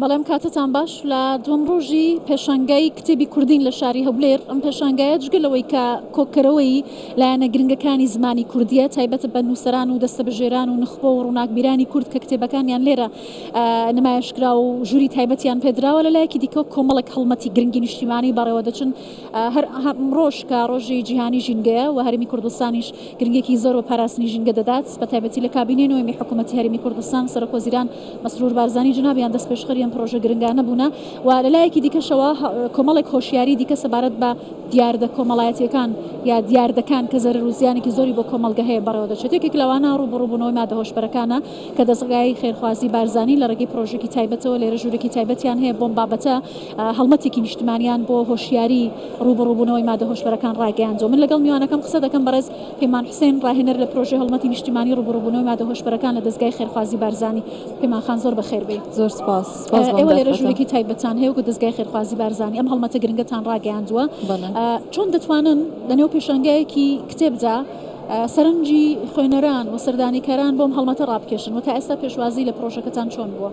بەڵێ ئەم کاتەتان باش لە دووەم ڕۆژی پێشانگای کتێبی کوردین لە شاری هەولێر ئەم پێشانگایە جگە لەوەی کە کۆکەرەوەی لایەنە گرنگەکانی زمانی کوردیە تایبەتە بە نووسەران و دەستەبژێران و نوخبە و ڕووناکبیرانی کورد کە کتێبەکانیان لێرە نمایشکرا و ژووری تایبەتیان پێدراوە لە لایەکی دیکە کۆمەڵێک هەڵمەتی گرنگی نیشتیمانی بەڕێوە دەچن هەر ڕۆژ کە ڕۆژی جیهانی ژینگەیە و هەرێمی کوردستانیش گرنگێکی زۆر بە پاراستنی ژینگە دەدات بە تایبەتی لە کابینەی نۆیەمی حکوومەتی هەرێمی کوردستان سەرۆکوەزیران مەسرور بارزانی جەنابیان دەستپێشخەری ئەم پڕۆژە گرنگانە بوونە و لە لایەکی دیکەشەوە کۆمەڵێک هۆشیاری دیکە سەبارەت بە دیاردە کۆمەڵایەتییەکان یا دیاردەکان کە زەرەر و زیانێکی زۆری بۆ کۆمەڵگە هەیە بەڕێوە دەچێت. یەکێک لەوانە ڕووبەڕووبوونەوەی مادە هۆشبەرەکانە کە دەزگای خێرخوازی بارزانی لە ڕێگەی پڕۆژەیەکی تایبەتەوە لێرە ژوورێکی تایبەتیان هەیە بۆم بابەتە هەڵمەتێکی نیشتمانیان بۆ هۆشیاری ڕووبەڕووبوونەوەی مادە هۆشبەرەکان ڕاگەیاندووە. من لەگەڵ میوانەکەم قسە دەکەم بەڕێز پەیمان حوسێن ڕاهێنەر لە پرۆژەی هەڵمەتی نیشتیمانی ڕووبەڕووبوونەوەی مادە هۆشبەرەکان لە دەزگای خێرخوازی بارزانی. پەیمان خان زۆر بەخێر بێی. زۆر سپاس. سپاس بۆ ئەم ئێوە لێرە ژوورێکی تایبەتتان هەیە وەکو دەزگای خێرخوازی بارزانی ئەم هەڵمەتە گرنگەتان ڕاگەیاندووە. چۆن دەتوانن لەنێو پێشانگایەکی کتێبدا سەرنجی خوێنەران و سەردانیکەران بۆ ئەم هەڵمەتە ڕابکێشن و تا ئێستا پێشوازی لە پرۆژەکەتان چۆن بووە؟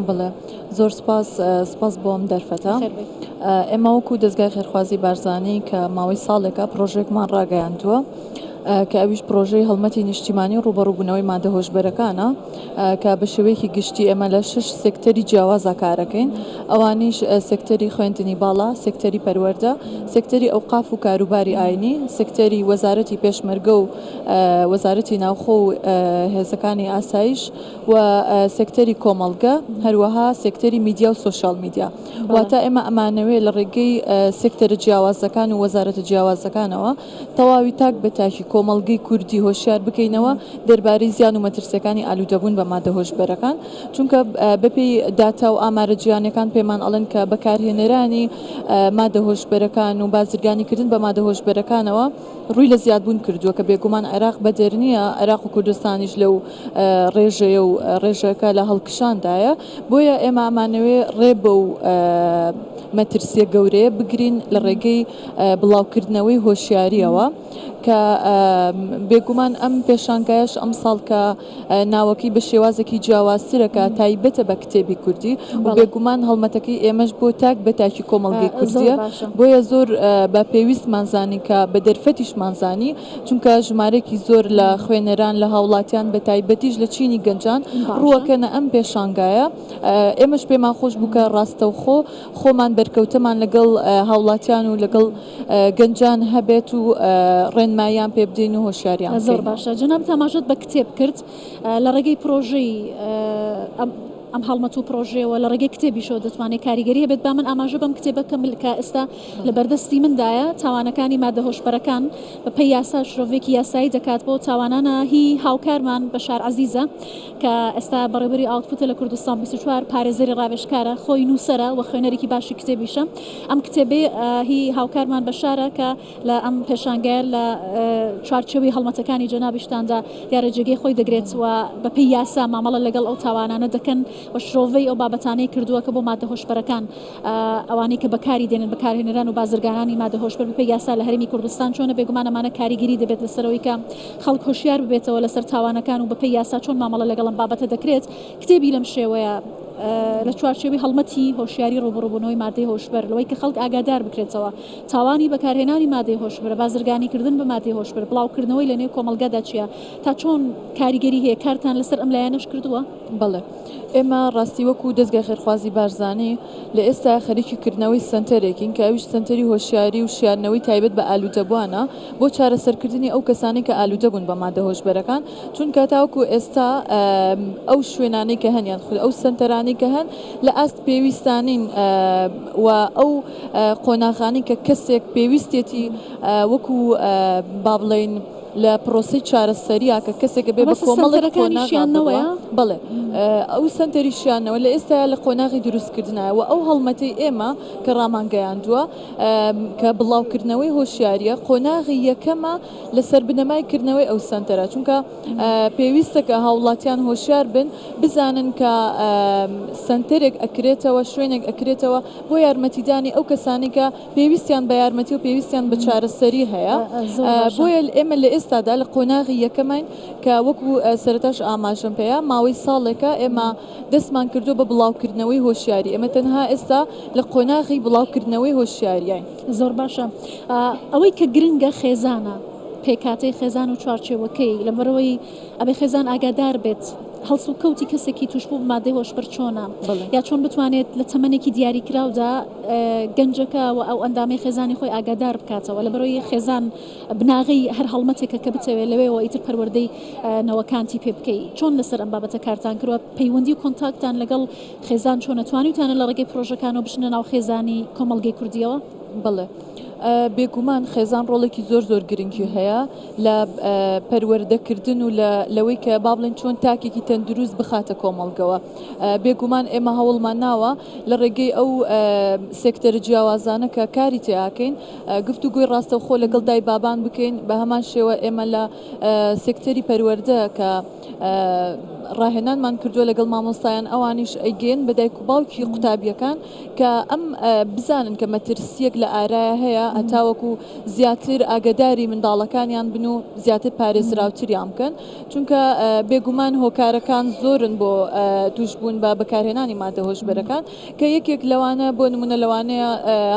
بەڵێ زۆر سپاس سپاس بۆ ئەم دەرفەتە. ئێمە وەکو دەزگای خێرخوازی بارزانی کە ماوەی ساڵێکە پرۆژێکمان ڕاگەیاندووە کە ئەویش پرۆژەی هەڵمەتی نیشتیمانی ڕووبەڕووبوونەوەی مادە هۆشبەرەکانە کە بە شێوەیەکی گشتی ئێمە لە شش سێکتەری جیاوازا کارەکەین ئەوانیش سێکتەری خوێندنی باڵا، سێکتەری پەروەردە، سێکتەری ئەوقاف و کاروباری ئاینی، سێکتەری وەزارەتی پێشمەرگە و وەزارەتی ناوخۆ و هێزەکانی ئاسایش و سێکتەری کۆمەڵگە، هەروەها سێکتەری میدیا و سۆشیال میدیا. واتە ئێمە ئەمانەوێ لە ڕێگەی سێکتەرە جیاوازەکان و وەزارەتە جیاوازەکانەوە تەواوی تاک بە تاکی کۆمەڵگەی کوردی هۆشیار بکەینەوە دەربارەی زیان و مەترسیەکانی ئالوودەبوون بە مادە هۆشبەرەکان چونکە بەپێی داتا و ئامارە جیهانیەکان پێمان ئەڵێن کە بەکارهێنەرانی مادە هۆشبەرەکان و بازرگانیکردن بە مادە هۆشبەرەکانەوە ڕووی لە زیادبوون کردووە کە بێگومان عێراق بەدەر نییە، عێراق و کوردستانیش لەو ڕێژەیە و ڕێژەکە لە هەڵکشاندایە، بۆیە ئێمە ئەمانەوێ ڕێ بەو مەترسییە گەورەیە بگرین لە ڕێگەی بڵاوکردنەوەی هۆشیارییەوە کە بێگومان ئەم پێشانگایەش ئەمساڵ کە ناوەکەی بە شێوازێکی جیاوازترە کە تایبەتە بە کتێبی کوردی و بێگومان هەڵمەتەکەی ئێمەش بۆ تاک بە تاکی کۆمەڵگەی کوردیە بۆیە زۆر بە پێویستمان زانی کە بە دەرفەتیشمان زانی چونکە ژمارەیەکی زۆر لە خوێنەران لە هاوڵاتیان بە تایبەتیش لە چینی گەنجان ڕووەکەنە ئەم پێشانگایە ئێمەش پێمان خۆش بوو کە ڕاستەوخۆ خۆمان بەرکەوتەمان لەگەڵ هاوڵاتیان و لەگەڵ گەنجان هەبێت و ڕێنماییان پێ بدەین و هۆشیاریان بکەین. زۆر باشە جەنابت ئاماژەت بە کتێب کرد لە ڕێگەی پرۆژەی ئەم هەڵمەت و پرۆژەیەوە لە ڕێگەی کتێبیشەوە دەتوانێت کاریگەری هەبێت با من ئاماژە بەم کتێبە بکەم کە ئێستا لە بەردەستی مندایە تاوانەکانی مادە هۆشبەرەکان بە پێی یاسا شرۆڤێکی یاسایی دەکات بۆ تاوانانە هی هاوکارمان بەشار عەزیزە کە ئێستا بەڕێوبەری ئاوتپوتە لە کوردستان 24 پارێزەری ڕاوێژکارە خۆی نووسەرە و خوێنەرێکی باشی کتێبیشە ئەم کتێبەی هی هاوکارمان بەشارە کە لە ئەم پێشانگایە لە چوارچێوەی هەڵمەتەکانی جەنابیشتاندا دیارە جێگەی خۆی دەگرێت و بەپێی یاسا مامەڵە لەگەڵ ئەو تاوانانە دەکەن و شرۆڤەی ئەو بابەتانەی کردووە کە بۆ مادە هۆشبەرەکان ئەوانەی کە بەکاری دێنن بەکارهێنەران و بازرگانانی مادە هۆشبەر بەپێی یاسا لە هەرێمی کوردستان چۆنە بێگومان ئەمانە کاریگەری دەبێت لەسەرەوەی کە خەڵک هۆشیار ببێتەوە لەسەر تاوانەکان و بەپێی یاسا چۆن مامەڵە لەگەڵ ئەم بابەتە دەکرێت کتێبی لەم شێوەیە لە چوارچێوەی هەڵمەتی هۆشیاری ڕووبەڕووبوونەوەی مادەی هۆشبەر لەوەی کە خەڵک ئاگادار بکرێتەوە تاوانی بەکارهێنانی مادەی هۆشبەر، بازرگانیکردن بە مادەی هۆشبەر، بڵاوکردنەوەی لەنێو کۆمەڵگادا چییە؟ تا چۆن کاریگەری هەیە؟ کارتان لەسەر ئەم لایەنەش کردووە؟ بەڵێ ئێمە ڕاستی وەکو دەزگای خێرخوازی بارزانی لە ئێستا خەریکی کردنەوەی سەنتەرێکین کە ئەویش سەنتەری هۆشیاری و شیاندنەوەی تایبەت بە ئالوودەبووانە بۆ چارەسەرکردنی ئەو کەسانەی کە ئالوودە بوون بە مادە هۆشبەرەکان چونکە تاوەکو ئێستا ئەو شوێنانەی کە هەن یان خود ئەو سەنتەرانەی کە هەن لە ئاست پێویستانین و ئەو قۆناغانەی کە کەسێک پێویستێتی وەکو با بڵێین لە پرۆسەی چارەسەریە کە کەسێکە بێ بە کۆمەڵێک قۆناغیانەوەیە بەڵێ ئەو سەنتەریشیانەوە لە ئێستا لە قۆناغی دروستکردنایە و ئەو هەڵمەتەی ئێمە کە ڕامانگەیاندووە کە بڵاوکردنەوەی هۆشیاریە قۆناغی یەکەمە لەسەر بنەمای کردنەوەی ئەو سەنتەرە چونکە پێویستە کە هاوڵاتیان هۆشیار بن بزانن کە سەنتەرێک ئەکرێتەوە شوێنێک ئەکرێتەوە بۆ یارمەتیدانی ئەو کەسانەی کە پێویستیان بە یارمەتی و پێویستیان بە چارەسەری هەیە بۆیە ئێمە لە ئێستا. ئێستادا لە قۆناغی یەکەمین کە وەکو سەرەتاش ئاماژەم پێیا ماوەی ساڵێکە ئێمە دەستمان کردووە بە بڵاوکردنەوەی هۆشیاری، ئێمە تەنها ئێستا لە قۆناغی بڵاوکردنەوەی هۆشیاریین. زۆر باشە. ئەوەی کە گرنگە خێزانە، پێکهاتەی خێزان و چوارچێوەکەی، لەبەرئەوەی ئەبێ خێزان ئاگادار بێت هەڵسوکەوتی کەسێکی تووشبوو بە مادەی هۆشبەر چۆنە، یا چۆن بتوانێت لە تەمەنێکی دیاریکراودا گەنجەکە و ئەو ئەندامەی خێزانی خۆی ئاگادار بکاتەوە، لەبەرئەوەی خێزان بناغەی هەر هەڵمەتێکە کە بتەوێت لەوێوە ئیتر پەروەردەی نەوەکانتی پێ بکەی. چۆن لەسەر ئەم بابەتە کارتان کردوە؟ پەیوەندی و کۆنتاکتان لەگەڵ خێزان چۆنە؟ توانیوتانە لە ڕێگەی پرۆژەکانەوە بچنە ناو خێزانی کۆمەڵگەی کوردیەوە؟ بەڵێ بێگومان خێزان ڕۆڵێکی زۆر زۆر گرنگی هەیە لە پەروەردەکردن و لەوەی کە با بڵێن چۆن تاکێکی تەندروست بخاتە کۆمەڵگەوە. بێگومان ئێمە هەوڵمان ناوە لە ڕێگەی ئەو سێکتەرە جیاوازانە کە کاری تێاکەین گفتوگۆی ڕاستەوخۆ لەگەڵ دای بابان بکەین، بە هەمان شێوە ئێمە لە سێکتەری پەروەردە کە ڕاهێنانمان کردووە لەگەڵ مامۆستایان ئەوانیش ئەیگەیەن بە دایک و باوکی قوتابیەکان کە ئەم بزانن کە مەترسیەک لە ئارایە هەیە هەتاوەکو زیاتر ئاگداری منداڵەکانیان بن و زیاتر پارێزراوتریان بکەن چونکە بێگومان هۆکارەکان زۆرن بۆ توشبوون بە بەکارهێنانی مادە هۆشبەرەکان کە یەکێک لەوانە بۆ نمونە لەوانەیە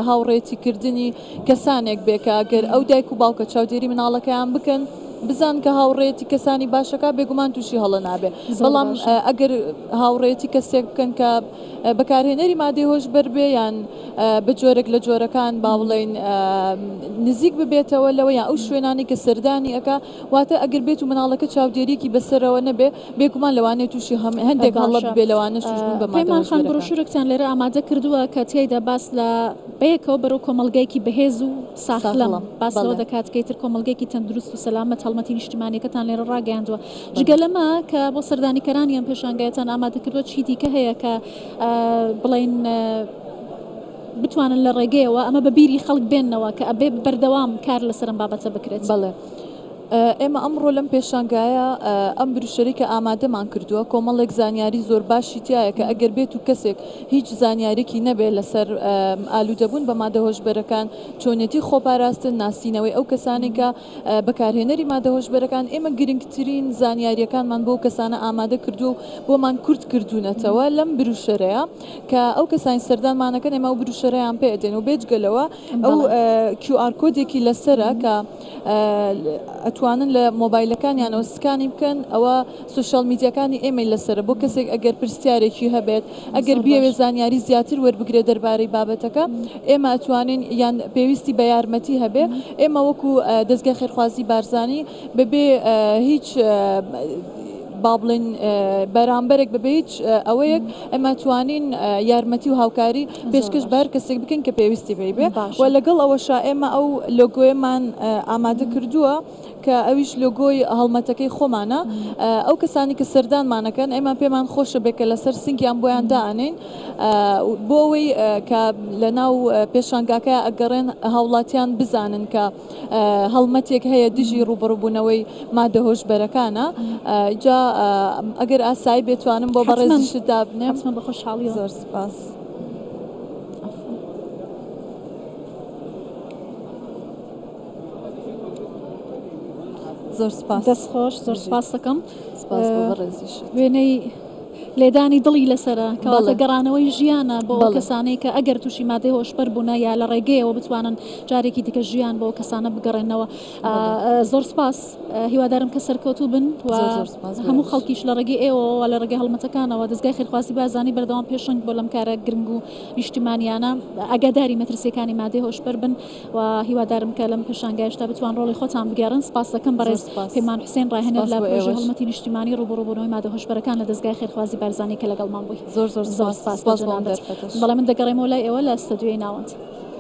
هاوڕێتی کردنی کەسانێک بێ کە گەر ئەو دایک و باوکە چاودێری مناڵەکەیان بکەن بزان کە هاوڕێتی کەسانی باشەکە بێگومان تووشی هەڵە نابێ بەڵام ئەگەر هاوڕێتی کەسێک بکەن کە بەکارهێنەری مادەی هۆشبەر بێ یان بە جۆرێک لە جۆرەکان با بڵێین نزیک ببێتەوە لەوە یان ئەو شوێنانی کە سەردانی ئەکا واتە ئەگەر بێت و مناڵەکە چاودێریەکی بەسەرەوە نەبێ بێگومان لەوانەیە تووشی هەندێک هەڵە باشە ببێ لەوانەش تووشبوون بە مادە پەیمان خان هۆشبەرەکان. بڕۆشورێکتان لێرە ئامادە کردووە کە تیایدا باس لە بەیەکەوە بەرەو کۆمەڵگایەکی بەهێز و ساخلەم ساغڵەم باس لەوە بەڵێ. دەکات کە ئیتر کۆمەڵگەیەکی تەندروست و سەلامەت هەڵمەتی نیشتیمانیەکەتان لێرە ڕاگەیاندووە جگە بەڵێ. لەمە کە بۆ سەردانیکەرانی ئەم پێشانگایەتان ئامادە کردووە چی دیکە هەیە کە بڵێین بتوانن لە ڕێگەیەوە ئەمە بە بیری خەڵک بێننەوە کە ئەبێ بەردەوام کار لەسەر ئەم بابەتە بکرێت؟ بەڵێ. ئێمە ئەمڕۆ لەم پێشانگایە ئەم بروشەرەی کە ئامادەمان کردووە کۆمەڵێک زانیاری زۆر باشی تیایە کە ئەگەر بێت و کەسێک هیچ زانیارێکی نەبێت لەسەر ئالوودەبوون بە مادە هۆشبەرەکان، چۆنیەتی خۆپاراستن، ناسینەوەی ئەو کەسانەی کە بەکارهێنەری مادە هۆشبەرەکان، ئێمە گرنگترین زانیارییەکانمان بۆ ئەو کەسانە ئامادە کردووە و بۆمان کورت کردوونەتەوە لەم بروشەرەیە کە ئەو کەسانی سەردانمانەکەن ئێمە ئەو بروشەرەیان پێ ئەدەین و بێجگە لەوە ئەو QR کۆدێکی لەسەرە کە ئەتوانن لە مۆبایلەکانیانەوە سکانی بکەن ئەوە سۆشیال میدیاکانی ئێمەی لەسەرە بۆ کەسێک ئەگەر پرسیارێکی هەبێت ئەگەر بیەوێت زانیاری زیاتر وەربگرێت دەربارەی بابەتەکە ئێمە ئەتوانین یان پێویستی بە یارمەتی هەبێ ئێمە وەکو دەزگای خێرخوازی بارزانی بەبێ هیچ با بڵێن بەرامبەرێک بەبێ هیچ ئەوەیەک ئێمە توانین یارمەتی و هاوکاری پێشکەش بە هەر کەسێک بکەین کە پێویستی پێی بێ و لەگەڵ ئەوەشا ئێمە ئەو لۆگۆیەمان ئامادە کردووە کە ئەویش لۆگۆی هەڵمەتەکەی خۆمانە ئەو کەسانی کە سەردانمانەکەن ئێمە پێمان خۆشە بێ کە لەسەر سنگیان بۆیان دائەنێین بۆ ئەوەی کە لە ناو پێشانگاکە ئەگەڕێن هاوڵاتیان بزانن کە هەڵمەتێک هەیە دژی ڕووبەڕووبوونەوەی مادە هۆشبەرەکانە جا ئەگەر ئاسایی بێتوانم بۆ بەڕێزیشت دابنێم. حەتمەن بە خۆشحاڵیەوە. زۆر سپاس. زۆر سپاس. دەست خۆش زۆر سپاس دەکەم. سپاس بۆ بەڕێزیشت. وێنەی لێدانی دڵی لەسەرە کەواتە گەڕانەوەی ژیانە بۆ ئەو کەسانەی کە ئەگەر تووشی مادەی هۆشبەر بوونە یا لە ڕێگەیەوە بتوانن جارێکی دیکە ژیان بۆ کەسانە بگەڕێنەوە زۆر سپاس هیوادارم کە سەرکەوتوو بن و هەموو خەڵکیش لە ڕێگەی ئێوەوە لە ڕێگەی هەڵمەتەکانەوە دەزگای خێرخوازی بارزانی بەردەوام پێشەنگ بۆ لەم کارە گرنگ و نیشتیمانیانە ئاگاداری مەترسیەکانی مادەی هۆشبەر بن و هیوادارم کە لەم پێشانگایشدا بتوان ڕۆڵی خۆتان بگێڕن. سپاس دەکەم بەڕێز پەیمان حوسێن ڕاهێنەر لە پرۆژەی هەڵمەتی نیشتیمانی ڕووبەڕووبوونەوەی مادە هۆشبەرەکان لە دەزگای خێرخوازی بارزانی کە لەگەڵمان بووی. زۆر زۆر زۆر سپاس بۆ جەنابت. بەڵێ من دەگەڕێمەوە لای ئێوە لە ستۆدیۆی ناوەند.